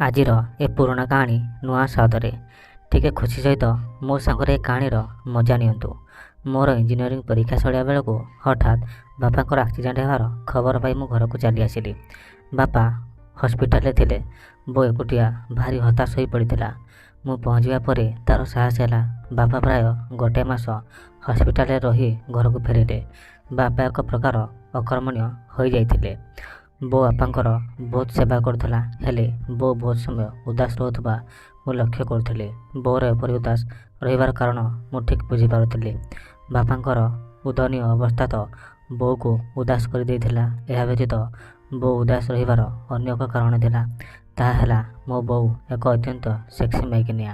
ଆଜିର ଏ ପୁରୁଣା କାହାଣୀ ନୂଆ ସ୍ୱାଦରେ ଟିକେ ଖୁସି ସହିତ ମୋ ସାଙ୍ଗରେ ଏ କାହାଣୀର ମଜା ନିଅନ୍ତୁ। ମୋର ଇଞ୍ଜିନିୟରିଂ ପରୀକ୍ଷା ସରିବା ବେଳକୁ ହଠାତ୍ ବାପାଙ୍କର ଆକ୍ସିଡେଣ୍ଟ ହେବାର ଖବର ପାଇ ମୁଁ ଘରକୁ ଚାଲି ଆସିଲି। ବାପା ହସ୍ପିଟାଲରେ ଥିଲେ। ବୋଉ ଏକୁଟିଆ ଭାରି ହତାଶ ହୋଇ ପଡ଼ିଥିଲା। ମୁଁ ପହଞ୍ଚିବା ପରେ ତା'ର ସାହସ ହେଲା। ବାପା ପ୍ରାୟ ଗୋଟାଏ ମାସ ହସ୍ପିଟାଲରେ ରହି ଘରକୁ ଫେରିଲେ। ବାପା ଏକ ପ୍ରକାର ଅକର୍ମଣ୍ୟ ହୋଇଯାଇଥିଲେ। ବୋଉ ବାପାଙ୍କର ବହୁତ ସେବା କରୁଥିଲା, ହେଲେ ବୋଉ ବହୁତ ସମୟ ଉଦାସ ରହୁଥିବା ମୁଁ ଲକ୍ଷ୍ୟ କରୁଥିଲି। ବୋଉର ଏପରି ଉଦାସ ରହିବାର କାରଣ ମୁଁ ଠିକ୍ ବୁଝିପାରୁଥିଲି। ବାପାଙ୍କର ଉଦୟନୀୟ ଅବସ୍ଥା ତ ବୋଉକୁ ଉଦାସ କରିଦେଇଥିଲା। ଏହା ବ୍ୟତୀତ ବୋଉ ଉଦାସ ରହିବାର ଅନ୍ୟ ଏକ କାରଣ ଥିଲା। ତାହା ହେଲା ମୋ ବୋଉ ଏକ ଅତ୍ୟନ୍ତ ସେକ୍ସି ମାଇକିନିଆ।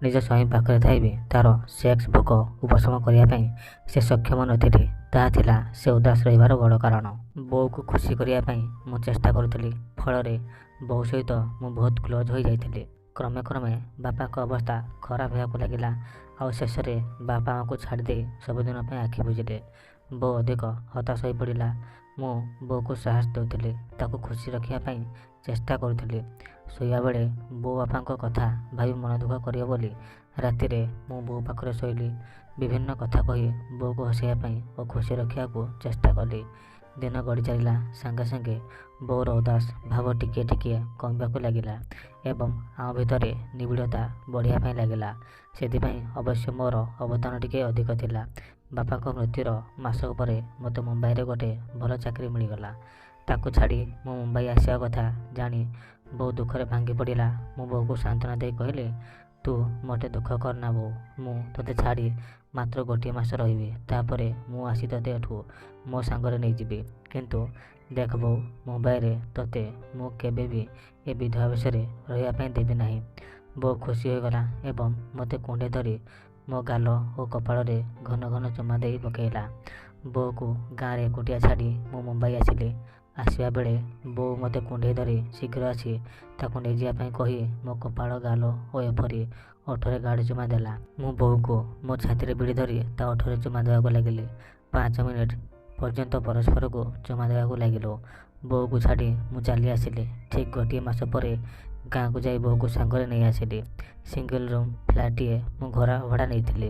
ନିଜ ସ୍ୱାମୀ ପାଖରେ ଥାଇ ବି ତା'ର ସେକ୍ସ ଭୋକ ଉପଶମ କରିବା ପାଇଁ ସେ ସକ୍ଷମ ନଥିଲେ। ତାହା ଥିଲା ସେ ଉଦାସ ରହିବାର ବଡ଼ କାରଣ। ବୋଉକୁ ଖୁସି କରିବା ପାଇଁ ମୁଁ ଚେଷ୍ଟା କରୁଥିଲି। ଫଳରେ ବୋଉ ସହିତ ମୁଁ ବହୁତ କ୍ଲୋଜ୍ ହୋଇଯାଇଥିଲି। କ୍ରମେ କ୍ରମେ ବାପାଙ୍କ ଅବସ୍ଥା ଖରାପ ହେବାକୁ ଲାଗିଲା, ଆଉ ଶେଷରେ ବାପା ଆମକୁ ଛାଡ଼ିଦେଇ ସବୁଦିନ ପାଇଁ ଆଖି ବୁଜିଲେ। ବୋଉ ଅଧିକ ହତାଶ ହୋଇପଡ଼ିଲା। ମୁଁ ବୋଉକୁ ସାହସ ଦେଉଥିଲି, ତାକୁ ଖୁସି ରଖିବା ପାଇଁ ଚେଷ୍ଟା କରୁଥିଲି। ଶୋଇବା ବେଳେ ବୋଉ ବାପାଙ୍କ କଥା ଭାବି ମନ ଦୁଃଖ କରିବ ବୋଲି ରାତିରେ ମୁଁ ବୋଉ ପାଖରେ ଶୋଇଲି। ବିଭିନ୍ନ କଥା କହି ବୋଉକୁ ହସାଇବା ପାଇଁ ଓ ଖୁସି ରଖିବାକୁ ଚେଷ୍ଟା କଲି। ଦିନ ଗଡ଼ି ଚାଲିଲା। ସାଙ୍ଗେ ସାଙ୍ଗେ ବୋଉର ଉଦାସ ଭାବ ଟିକିଏ ଟିକିଏ କମିବାକୁ ଲାଗିଲା ଏବଂ ଆମ ଭିତରେ ନିବିଡ଼ତା ବଢ଼ିବା ପାଇଁ ଲାଗିଲା। ସେଥିପାଇଁ ଅବଶ୍ୟ ମୋର ଅବଦାନ ଟିକିଏ ଅଧିକ ଥିଲା। ବାପାଙ୍କ ମୃତ୍ୟୁର ମାସକ ପରେ ମୋତେ ମୁମ୍ବାଇରେ ଗୋଟେ ଭଲ ଚାକିରି ମିଳିଗଲା। ତାକୁ ଛାଡ଼ି ମୁଁ ମୁମ୍ବାଇ ଆସିବା କଥା ଜାଣି ବୋଉ ଦୁଃଖରେ ଭାଙ୍ଗି ପଡ଼ିଲା। ମୁଁ ବୋଉକୁ ସାନ୍ତ୍ୱନା ଦେଇ କହିଲି, ତୁ ମୋଟେ ଦୁଃଖ କରନା ବୋଉ, ମୁଁ ତୋତେ ଛାଡ଼ି ମାତ୍ର ଗୋଟିଏ ମାସ ରହିବି। ତାପରେ ମୁଁ ଆସି ତୋତେ ଏଠୁ ମୋ ସାଙ୍ଗରେ ନେଇଯିବି। କିନ୍ତୁ ଦେଖ ବୋଉ, ମୁମ୍ବାଇରେ ତୋତେ ମୁଁ କେବେ ବି ଏ ବିଧବା ବେଶରେ ରହିବା ପାଇଁ ଦେବି ନାହିଁ। ବୋଉ ଖୁସି ହୋଇଗଲା ଏବଂ ମୋତେ କୁଣ୍ଢେଇ ଧରି ମୋ ଗାଲ ଓ କପାଳରେ ଘନ ଘନ ଚୁମା ଦେଇ ପକାଇଲା। ବୋଉକୁ ଗାଁରେ ଏକୁଟିଆ ଛାଡ଼ି ମୁଁ ମୁମ୍ବାଇ ଆସିଲି। ଆସିବା ବେଳେ ବୋଉ ମୋତେ କୁଣ୍ଢେଇ ଧରି ଶୀଘ୍ର ଆସି ତାକୁ ନେଇଯିବା ପାଇଁ କହି ମୋ କପାଳ, ଗାଲ ଓ ଏପରି ଓଠରେ ଗାଢ଼ ଚୁମା ଦେଲା। ମୁଁ ବୋଉକୁ ମୋ ଛାତିରେ ଭିଡ଼ି ଧରି ତା ଓଠରେ ଚୁମା ଦେବାକୁ ଲାଗିଲି। 5 ମିନିଟ୍ ପର୍ଯ୍ୟନ୍ତ ପରସ୍ପରକୁ ଚୁମା ଦେବାକୁ ଲାଗିଲୁ। ବୋଉକୁ ଛାଡ଼ି ମୁଁ ଚାଲି ଆସିଲି। ଠିକ୍ ଗୋଟିଏ ମାସ ପରେ ଗାଁକୁ ଯାଇ ବୋଉକୁ ସାଙ୍ଗରେ ନେଇ ଆସିଲି। ସିଙ୍ଗଲ ରୁମ୍ ଫ୍ଲାଟ୍ଟିଏ ମୁଁ ଘର ଭଡ଼ା ନେଇଥିଲି।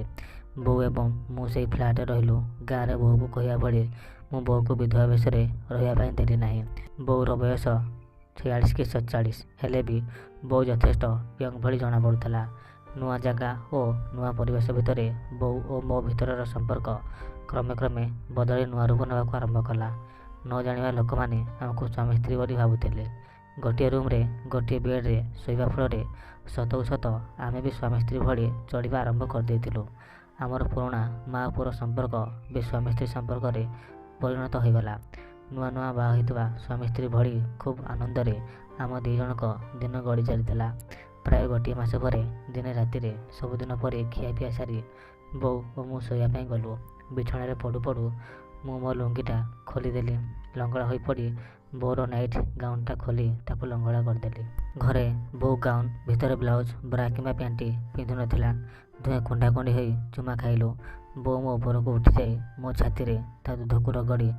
ବୋଉ ଏବଂ ମୁଁ ସେଇ ଫ୍ଲାଟ୍ରେ ରହିଲୁ। ଗାଁରେ ବୋଉକୁ କହିବା ଭଳି ମୁଁ ବୋଉକୁ ବିଧବା ବେଶରେ ରହିବା ପାଇଁ ଦେଲି ନାହିଁ। ବୋଉର ବୟସ 46 କି 47 ହେଲେ ବି ବୋଉ ଯଥେଷ୍ଟ ୟଙ୍ଗ ଭଳି ଜଣାପଡ଼ୁଥିଲା। ନୂଆ ଜାଗା ଓ ନୂଆ ପରିବେଶ ଭିତରେ ବୋଉ ଓ ମୋ ଭିତରର ସମ୍ପର୍କ କ୍ରମେ କ୍ରମେ ବଦଳି ନୂଆ ରୂପ ନେବାକୁ ଆରମ୍ଭ କଲା। ନ ଜାଣିବା ଲୋକମାନେ ଆମକୁ ସ୍ୱାମୀ ସ୍ତ୍ରୀ ବୋଲି ଭାବୁଥିଲେ। ଗୋଟିଏ ରୁମ୍ରେ ଗୋଟିଏ ବେଡ଼୍ରେ ଶୋଇବା ଫଳରେ ସତକୁ ସତ ଆମେ ବି ସ୍ୱାମୀ ସ୍ତ୍ରୀ ଭଳି ଚଳିବା ଆରମ୍ଭ କରିଦେଇଥିଲୁ। ଆମର ପୁରୁଣା ମା ପୁଅର ସମ୍ପର୍କ ବି ସ୍ୱାମୀ ସ୍ତ୍ରୀ ସମ୍ପର୍କରେ ପରିଣତ ହୋଇଗଲା। ନୂଆ ନୂଆ ବାହା ହୋଇଥିବା ସ୍ୱାମୀ ସ୍ତ୍ରୀ ଭଳି ଖୁବ୍ ଆନନ୍ଦରେ ଆମ ଦୁଇ ଜଣଙ୍କ ଦିନ ଗଡ଼ି ଚାଲିଥିଲା। ପ୍ରାୟ ଗୋଟିଏ ମାସ ପରେ ଦିନେ ରାତିରେ ସବୁଦିନ ପରି ଖିଆପିଆ ସାରି ବୋଉ ଓ ମୁଁ ଶୋଇବା ପାଇଁ ଗଲୁ। ବିଛଣାରେ ପଡ଼ୁ ପଡ଼ୁ ମୁଁ ମୋ ଲୁଙ୍ଗିଟା ଖୋଲିଦେଲି। ଲଙ୍ଗଳା ହୋଇପଡ଼ି ବୋଉର ନାଇଟ୍ ଗାଉନଟା ଖୋଲି ତାକୁ ଲଙ୍ଗଳା କରିଦେଲି। ଘରେ ବୋଉ ଗାଉନ୍ ଭିତରେ ବ୍ଲାଉଜ୍, ବ୍ରା କିମ୍ବା ପ୍ୟାଣ୍ଟି ପିନ୍ଧୁନଥିଲା। ଦୁହେଁ କୁଣ୍ଢାକୁଣ୍ଢି ହୋଇ ଚୁମା ଖାଇଲୁ। ବୋଉ ମୋ ଉପରକୁ ଉଠିଯାଇ ମୋ ଛାତିରେ ତା ଦୁଧକୁ ରଗଡ଼ି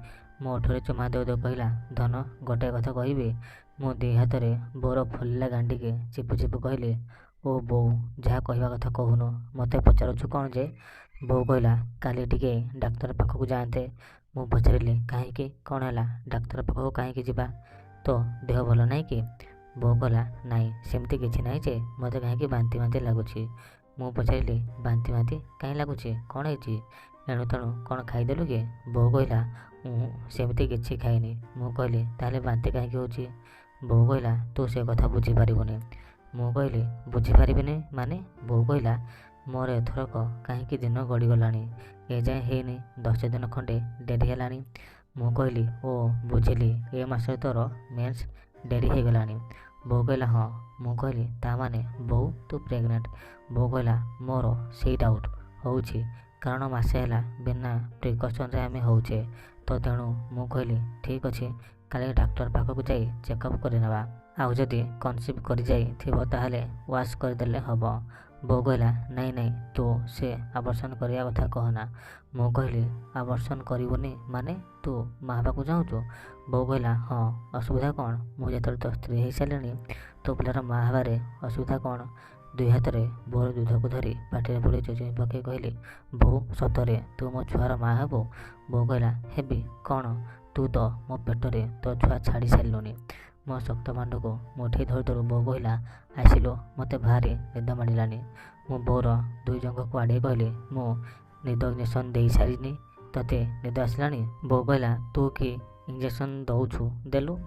ମୋ ଓଠରେ ଚୁମା ଦେଉ ଦେଉ କହିଲା, ଧନ, ଗୋଟାଏ କଥା କହିବି? ମୁଁ ଦି ହାତରେ ବୋଉର ଫୁଲିଲା ଗାଣ୍ଡିକି ଚିପୁ ଚିପୁ କହିଲି, ଓ ବୋଉ, ଯାହା କହିବା କଥା କହୁନୁ, ମୋତେ ପଚାରୁଛୁ କ'ଣ ଯେ? ବୋଉ କହିଲା, କାଲି ଟିକେ ଡାକ୍ତର ପାଖକୁ ଯାଆନ୍ତେ। ମୁଁ ପଚାରିଲି, କାହିଁକି, କ'ଣ ହେଲା? ଡାକ୍ତର ପାଖକୁ କାହିଁକି ଯିବା? ତୋ ଦେହ ଭଲ ନାହିଁ କି? ବୋଉ କହିଲା, ନାଇଁ, ସେମିତି କିଛି ନାହିଁ ଯେ, ମୋତେ କାହିଁକି ବାନ୍ତି ବାନ୍ତି ଲାଗୁଛି। ମୁଁ ପଚାରିଲି, ବାନ୍ତି ବାନ୍ତି କାହିଁ ଲାଗୁଛି, କ'ଣ ହେଇଛି? ଏଣୁ ତେଣୁ କ'ଣ ଖାଇଦେଲୁ କି? ବୋଉ କହିଲା, ଉଁ, ସେମିତି କିଛି ଖାଇନି। ମୁଁ କହିଲି, ତାହେଲେ ବାନ୍ତି କାହିଁକି ହେଉଛି? ବୋଉ କହିଲା, ତୁ ସେ କଥା ବୁଝିପାରିବୁନି। ମୁଁ କହିଲି, ବୁଝିପାରିବିନି ମାନେ? ବୋଉ କହିଲା, ମୋର ଏଥରକ କାହିଁକି ଦିନ ଗଡ଼ିଗଲାଣି, ଏଯାଏଁ ହେଇନି, 10 ଦିନ ଖଣ୍ଡେ ଡେରି ହେଲାଣି। ମୁଁ କହିଲି, ଓ ବୁଝିଲି, ଏ ମାସରେ ତୋର ମେନ୍ସ ଡେରି ହେଇଗଲାଣି। ବୋଉ କହିଲା, ହଁ। ମୁଁ କହିଲି, ତା ମାନେ ବୋଉ ତୁ ପ୍ରେଗନେଣ୍ଟ? ବୋଉ କହିଲା, ମୋର ସେଇ ଡାଉଟ୍ ହେଉଛି, କାରଣ ମାସେ ହେଲା ବିନା ପ୍ରିକସନ୍ରେ ଆମେ ହେଉଛେ ତ। ତେଣୁ ମୁଁ କହିଲି, ଠିକ୍ ଅଛି, କାଲି ଡାକ୍ତର ପାଖକୁ ଯାଇ ଚେକଅପ୍ କରିନେବା। ଆଉ ଯଦି କନସିଭ୍ କରିଯାଇଥିବ ତାହେଲେ ୱାଶ୍ କରିଦେଲେ ହେବ। ବୋଉ କହିଲା, ନାଇଁ ନାଇଁ, ତୁ ସେ ଆବର୍ସନ କରିବା କଥା କହନା। ମୁଁ କହିଲି, ଆବର୍ସନ କରିବୁନି ମାନେ ତୁ ମା ହେବାକୁ ଚାହୁଁଛୁ? ବୋଉ କହିଲା, ହଁ, ଅସୁବିଧା କ'ଣ? ମୁଁ ଯେତେବେଳେ ତୋ ସ୍ତ୍ରୀ ହେଇସାରିଲିଣି, ତୋ ପିଲାର ମା ହେବାରେ ଅସୁବିଧା କ'ଣ? ଦୁଇ ହାତରେ ବୋଉର ଦୁଧକୁ ଧରି ପାଟିରେ ପୁରେଇ ଚୁଚୁମି ପକାଇ କହିଲି, ବୋଉ, ସତରେ ତୁ ମୋ ଛୁଆର ମା ହେବୁ? ବୋଉ କହିଲା, ହେବି କ'ଣ, ତୁ ତ ମୋ ପେଟରେ ତୋ ଛୁଆ ଛାଡ଼ି ସାରିଲୁଣି। ମୋ ଶକ୍ତ ପାଣ୍ଡୁକୁ ମୁଠେଇ ଧରୁ ଧରୁ ବୋଉ କହିଲା, ଆସିଲୁ, ମୋତେ ଭାରି ନିଦ ମାଡ଼ିଲାଣି। ମୁଁ ବୋଉର ଦୁଇ ଜଙ୍ଘକୁ ଆଡ଼େଇ କହିଲି, ମୁଁ ନିଦ ଇଞ୍ଜେକ୍ସନ୍ ଦେଇସାରିନି, ତୋତେ ନିଦ ଆସିଲାଣି? ବୋଉ କହିଲା, ତୁ କି ଇଞ୍ଜେକ୍ସନ୍ ଦେଉଛୁ ଦେଲୁ।